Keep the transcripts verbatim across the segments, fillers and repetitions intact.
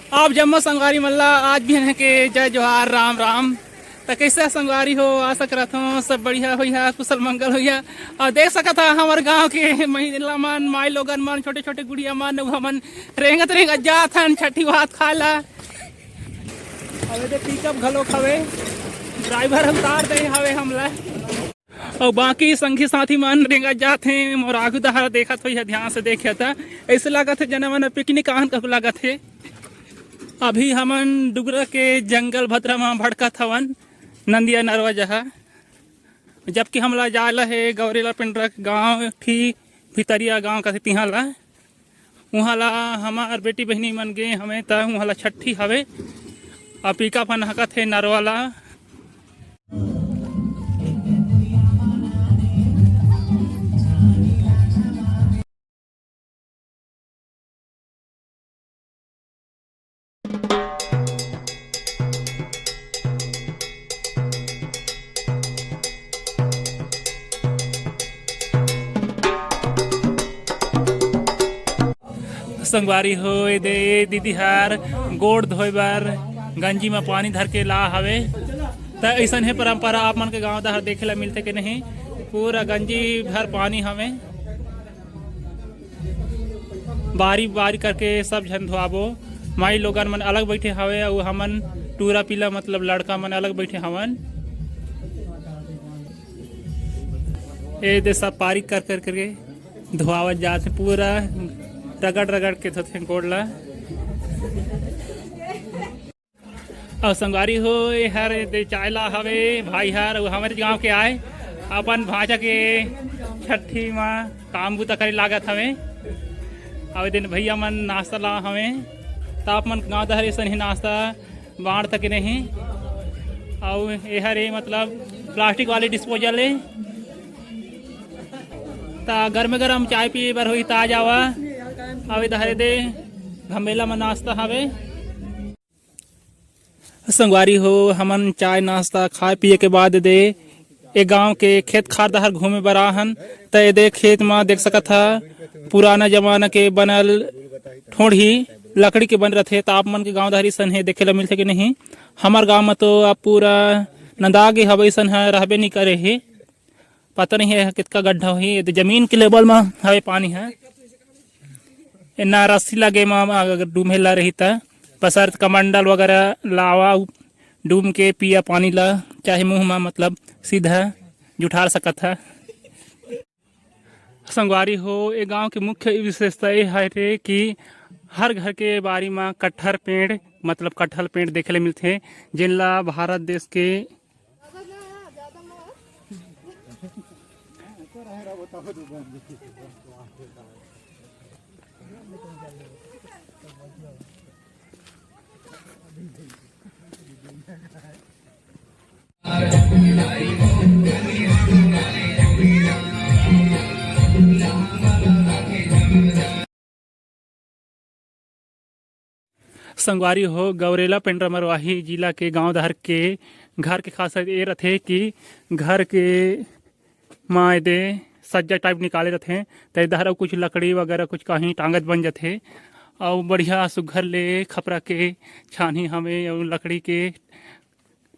आप जम्मो संगवारी मन ला आज भी इन्हें के जय जोहार, राम राम। त कैसे संगवारी हो? आशा करत हूँ सब बढ़िया होइहा, कुशल मंगल होइहा। और देख सकत हा हमर गांव के महिला मन, माई लोगन मन, छोटे छोटे गुड़िया मन, वो हमन रेंगत रेंगत जात हन छठी भात खाए ला। अब एदे पिकअप घलोक हवे, ड्राइवर उतार दे हवे हमला। अउ बाकी संगी साथी मन रेंगत जात हे, मोर आगू डहर देखत होइहा, ध्यान से देखे त ऐसे लागत हे जना मन पिकनिक आहन कहू लागत हे। अभी हमन डुगरा के जंगल भतरा म भटकत हवन, नंदिया नरवा जहा, जबकि हमला जाए ला हे गौरेला पेंड्रा गांव, ठी भितरिया गांव कथे तिहां ला। उहाँ ला हमार बेटी बहिनी मन गे हवे, त उहाँ ला छट्ठी हवे। अउ पिकअप ह नहकत हे नरवा ला। संगवारी हो, ए दे, ए दीदी हर गोड़ धोए बर गंजी म पानी धर के ला हवे। त अइसन हे परंपरा, आप मन के गांव डहर देखे ला मिलथे के नहीं? पूरा गंजी भर पानी हवे। बारी बारी करके सब झन धोआबो। माई लोगन मन अलग बैठे हवे, अउ हमन टूरा पीला, मतलब लड़का मन अलग बैठे हवन। ए दे सब पारी कर कर करके धोआवत जात हे, पूरा रगड़ रगड़ के धोथे गोड़ ला। अउ संगवारी हो, ए हर दे चाय ला हवे भाई हर, अउ हमरे गांव के आए, अपन भांचा के छट्ठी म काम बूता करे लागत हवे। अउ ए दिन भैया मन नाश्ता ला हवे, त आप मन गांव डहर अइसन ही नाश्ता बांट सके नहीं। अउ ए हर ए मतलब प्लास्टिक वाले डिस्पोजल ए, त गरमे गरम चाय पिए बर होही, त आ जावा। अउ ए डहर ए दे घमेला म नाश्ता हवे। संगवारी हो, हमन चाय नाश्ता खाए पिए के बाद दे ए गांव के खेत खार डहर घूमे बर आहन। त ए दे खेत म देख सकत हा, पुराना जमाना के बनल ठोड़ही लकड़ी के बन रथे। त आप मन के गांव डहर अइसन हे, देखे ला मिलथे के नहीं? हमर गांव म तो अब पूरा नंदा गे हवे, अइसन ह रहबे नहीं करे हे। पता नहीं हे कतका गड्ढा होही, ये तो जमीन के लेवल म हवे पानी ह। एन्ना रस्सी लगे म अगर डूमे ला रही त पसर कमंडल वगैरह लावा, डूम के पिया पानी ला, चाहे मुंह म, मतलब सीधा जुठार सकत ह। संगवारी हो, ए गांव के मुख्य विशेषता ए हरे कि हर घर के बारी म कटहर पेड़, मतलब कटहल पेड़ देखे ले मिलथे, जेन ला भारत देश के संगवारी हो, गौरेला पेंड्रा मरवाही जिला के गांव डहर के घर के खासियत ए रथे कि घर के म एदे सज्जा टाइप निकाले रथे, त ए डहर अउ कुछ लकड़ी वगैरह कुछ कहीं टांगत बन जथे। अउ बढ़िया सुग्घर ले खपरा के छानही हवे अउ लकड़ी के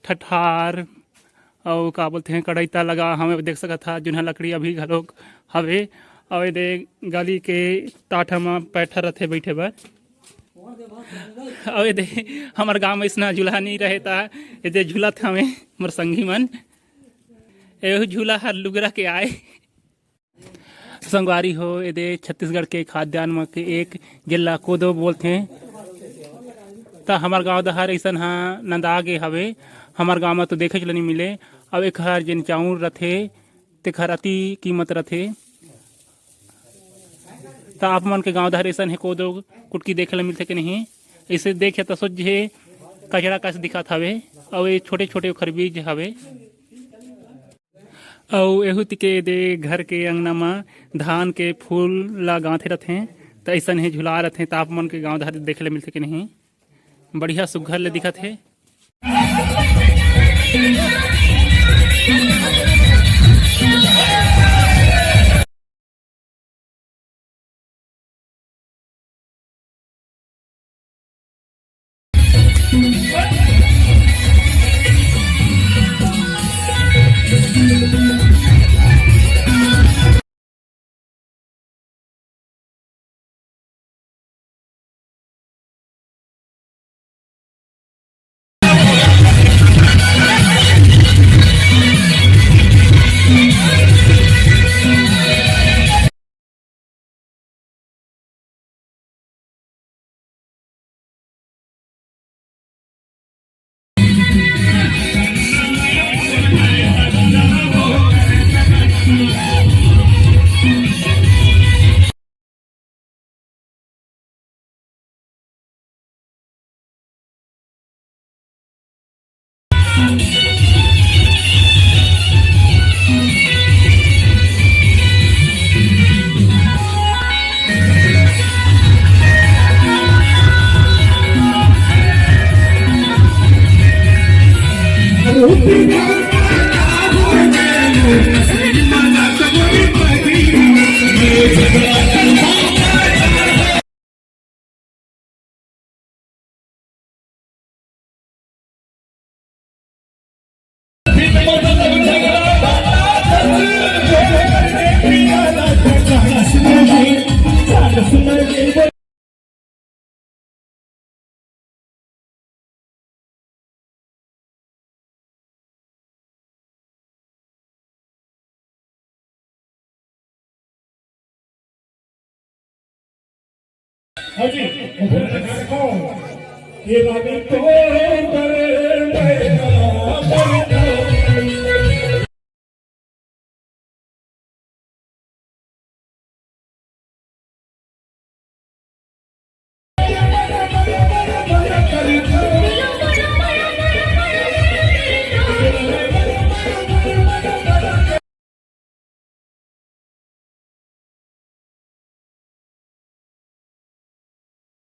ठठार अउ का बोलथे कड़ैता लगा हवे, देख सकत हा, जुनहा लकड़ी अभी घलोक हवे। अउ एदे गली के टाठा म पैठा रथे बैठे बर। अउ एदे हमर गांव म अइसना झूलहा नइ रहे, त एदे झूलत हवे मोर संगी मन। एहू झूला हर लुगरा के आय। संगवारी हो, एदे छत्तीसगढ़ के खाद्यान्न म के एक जेला कोदो बोलथे, त हमर गांव डहर अइसन ह नंदा गे हवे। हमर गांव म तो देखेच ल नइ मिले। अउ एखर जेन चाउर रथे, तेखर अति कीमत रथे। त आप मन के गांव डहर अइसन हे कोदो कुटकी देखे ल मिलथे के नहीं? अइसे देखे त सोझे कचरा कस दिखत हवे, अउ ये छोटे-छोटे ओखर बीज हवे। अउ एहू तिके दे घर के अंगना म धान के फूल ला गांथे रथें, त अइसन हे झुला रथें, त आप मन के गांव डहर देखे ले मिलथे के नहीं? बढ़िया सुग्घर ले दिखत हे। हाँ जी, ये रानी तो